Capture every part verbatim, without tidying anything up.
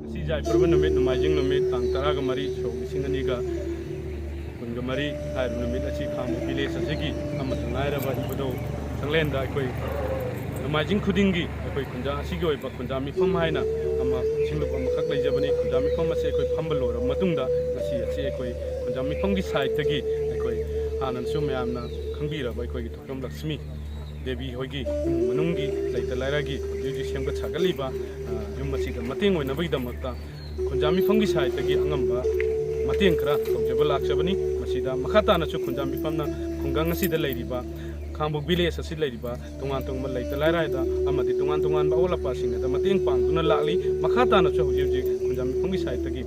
ꯉꯁꯤ ꯌꯥꯏꯐꯔꯕ ꯅꯨꯃꯤꯠ, ꯅꯣꯡꯃꯥꯏꯖꯤꯡ ꯅꯨꯃꯤꯠ, ꯇꯥꯡ ꯇꯔꯥꯒ ꯃꯔꯤ, ꯁꯣꯛ ꯂꯤꯁꯤꯡ ꯑꯅꯤꯒ ꯀꯨꯟꯒ ꯃꯔꯤ ꯍꯥꯏꯔꯤꯕ ꯅꯨꯃꯤꯠ ꯑꯁꯤ ꯈꯥꯡꯕꯣꯛ ꯚꯤꯂꯦꯖ ꯑꯁꯤꯒꯤ ꯑꯃꯠꯇ ꯉꯥꯏꯔꯕ ꯏꯕꯨꯙꯧ ꯁꯪꯂꯦꯟꯗ ꯑꯩꯈꯣꯏ ꯅꯣꯡꯃꯥꯏꯖꯤꯡ ꯈꯨꯗꯤꯡꯒꯤ ꯑꯩꯈꯣꯏ ꯈꯨꯟꯖꯥ ꯑꯁꯤꯒꯤ ꯑꯣꯏꯕ ꯈꯨꯟꯖꯥ ꯃꯤꯐꯝ ꯍꯥꯏꯅ ꯑꯃ ꯁꯤꯡꯂꯨꯞ ꯑꯃꯈꯛ ꯂꯩꯖꯕꯅꯤ꯫ ꯈꯨꯟꯖꯥ ꯃꯤꯐꯝ ꯑꯁꯤ ꯑꯩꯈꯣꯏ ꯐꯝꯕ ꯂꯣꯏꯔꯕ ꯃꯇꯨꯡꯗ ꯉꯁꯤ ꯑꯁꯤ ꯑꯩꯈꯣꯏ ꯈꯨꯟꯖꯥ ꯃꯤꯐꯝꯒꯤ ꯁꯥꯏꯠꯇꯒꯤ ꯑꯩꯈꯣꯏ ꯍꯥꯟꯅꯅꯁꯨ ꯃꯌꯥꯝꯅ ꯈꯪꯕꯤꯔꯕ ꯑꯩꯈꯣꯏꯒꯤ ꯊꯣꯏꯇꯣꯝ ꯂꯛꯁꯃꯤ ꯗꯦꯕꯤ ꯍꯣꯏꯒꯤ ꯏꯃꯨꯡ ꯃꯅꯨꯡꯒꯤ ꯂꯩꯇ ꯂꯥꯏꯔꯒꯤ ꯍꯧꯖꯤꯛ ꯍꯧꯖꯤꯛ ꯁꯦꯝꯒꯠ ꯁꯥꯒꯠꯂꯤꯕ, ꯑ, ꯌꯨꯝ ꯑꯁꯤꯗ ꯃꯇꯦꯡ ꯑꯣꯏꯅꯕꯒꯤꯗꯃꯛꯇ ꯈꯨꯟꯖꯥ ꯃꯤꯐꯝꯒꯤ ꯁꯥꯏꯠꯇꯒꯤ ꯑꯉꯝꯕ ꯃꯇꯦꯡ ꯈꯔ ꯇꯧꯖꯕ ꯂꯥꯛꯆꯕꯅꯤ꯫ ꯃꯁꯤꯗ ꯃꯈꯥ ꯇꯥꯅꯁꯨ ꯈꯨꯟꯖꯥ ꯃꯤꯐꯝꯅ ꯈꯨꯡꯒꯪ ꯑꯁꯤꯗ ꯂꯩꯔꯤꯕ, ꯈꯥꯡꯕꯣꯛ ꯚꯤꯂꯦꯖ ꯑꯁꯤ ꯂꯩꯔꯤꯕ ꯇꯣꯉꯥꯟ ꯇꯣꯉꯥꯟꯕ ꯂꯩꯇ ꯂꯥꯏꯔꯗ ꯑꯃꯗꯤ ꯇꯣꯉꯥꯟ ꯇꯣꯉꯥꯟꯕ ꯑꯋꯥꯠ ꯑꯄꯥꯁꯤꯡ ꯑꯗ ꯃꯇꯦꯡ ꯄꯥꯡꯗꯨꯅ ꯂꯥꯛꯂꯤ꯫ ꯃꯈꯥ ꯇꯥꯅꯁꯨ ꯍꯧꯖꯤꯛ ꯍꯧꯖꯤꯛ ꯈꯨꯟꯖꯥ ꯃꯤꯐꯝꯒꯤ ꯁꯥꯏꯠꯇꯒꯤ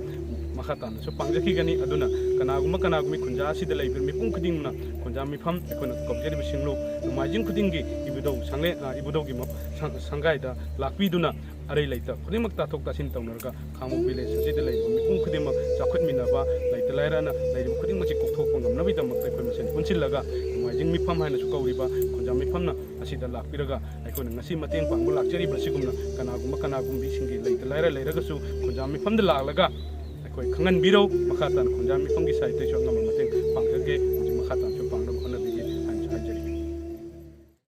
ꯃꯈꯥ ꯇꯥꯅꯁꯨ ꯄꯥꯡꯖꯈꯤꯒꯅꯤ꯫ ꯑꯗꯨꯅ ꯀꯅꯥꯒꯨꯝꯕ ꯀꯅꯥꯒꯨꯝꯕꯤ ꯈꯨꯟꯖꯥ ꯑꯁꯤꯗ ꯂꯩꯕ ꯃꯤꯄꯨꯝ ꯈꯨꯗꯤꯡꯃꯛꯅ ꯈꯨꯟꯖꯥ ꯃꯤꯐꯝ ꯑꯩꯈꯣꯏꯅ ꯀꯧꯖꯔꯤꯕ ꯁꯤꯡꯂꯨꯞ ꯅꯣꯡꯃꯥꯏꯖꯤꯡ ꯈꯨꯗꯤꯡꯒꯤ ꯏꯕꯨꯙꯧ ꯁꯪꯂꯦꯟ, ꯑ, ꯏꯕꯨꯙꯧꯒꯤ ꯃ-, ꯁꯪ-, ꯁꯪꯒꯥꯏꯗ ꯂꯥꯛꯄꯤꯗꯨꯅ ꯑꯔꯩ ꯂꯩꯇ ꯈꯨꯗꯤꯡꯃꯛ ꯇꯥꯊꯣꯛ ꯇꯥꯁꯤꯟ ꯇꯧꯅꯔꯒ ꯈꯥꯡꯕꯣꯛ ꯚꯤꯂꯦꯖ ꯑꯁꯤꯗ ꯂꯩꯔꯤꯕ ꯃꯤꯄꯨꯝ ꯈꯨꯗꯤꯡꯃꯛ ꯆꯥꯎꯈꯠꯃꯤꯟꯅꯕ, ꯂꯩꯇ ꯂꯥꯏꯔꯅ ꯂꯩꯔꯤꯕ ꯈꯨꯗꯤꯡꯃꯛꯁꯤ ꯀꯣꯛꯊꯣꯛꯄ ꯉꯝꯅꯕꯒꯤꯗꯃꯛꯇ ꯑꯩꯈꯣꯏ ꯃꯁꯦꯟ ꯄꯨꯟꯁꯤꯜꯂꯒ ꯅꯣꯡꯃꯥꯏꯖꯤꯡ ꯃꯤꯐꯝ ꯍꯥꯏꯅꯁꯨ ꯀꯧꯔꯤꯕ ꯈꯨꯟꯖꯥ ꯃꯤꯐꯝꯅ ꯑꯁꯤꯗ ꯂꯥꯛꯄꯤꯔꯒ ꯑꯩꯈꯣꯏꯅ ꯉꯁꯤ ꯃꯇꯦꯡ ꯄꯥꯡꯕ ꯂꯥꯛꯆꯔꯤꯕ ꯑꯁꯤꯒꯨꯝꯅ ꯀꯅꯥꯒꯨꯝꯕ ꯀꯅꯥꯒꯨꯝꯕꯤꯁꯤꯡꯒꯤ ꯂꯩꯇ ꯂꯥꯏꯔ ꯂꯩꯔꯒꯁꯨ ꯈꯨꯟꯖꯥ ꯃꯤꯐꯝꯗ ꯂꯥꯛꯂꯒ ꯑꯩꯈꯣꯏ ꯈꯪꯍꯟꯕꯤꯔꯧ꯫ ꯃꯈꯥ ꯇꯥꯅ ꯈꯨꯟꯖꯥ ꯃꯤꯐꯝꯒꯤ ꯁꯥꯏꯠꯇꯩꯁꯨ ꯑꯉꯝꯕ ꯃꯇꯦꯡ ꯄꯥꯡꯖꯒꯦ꯫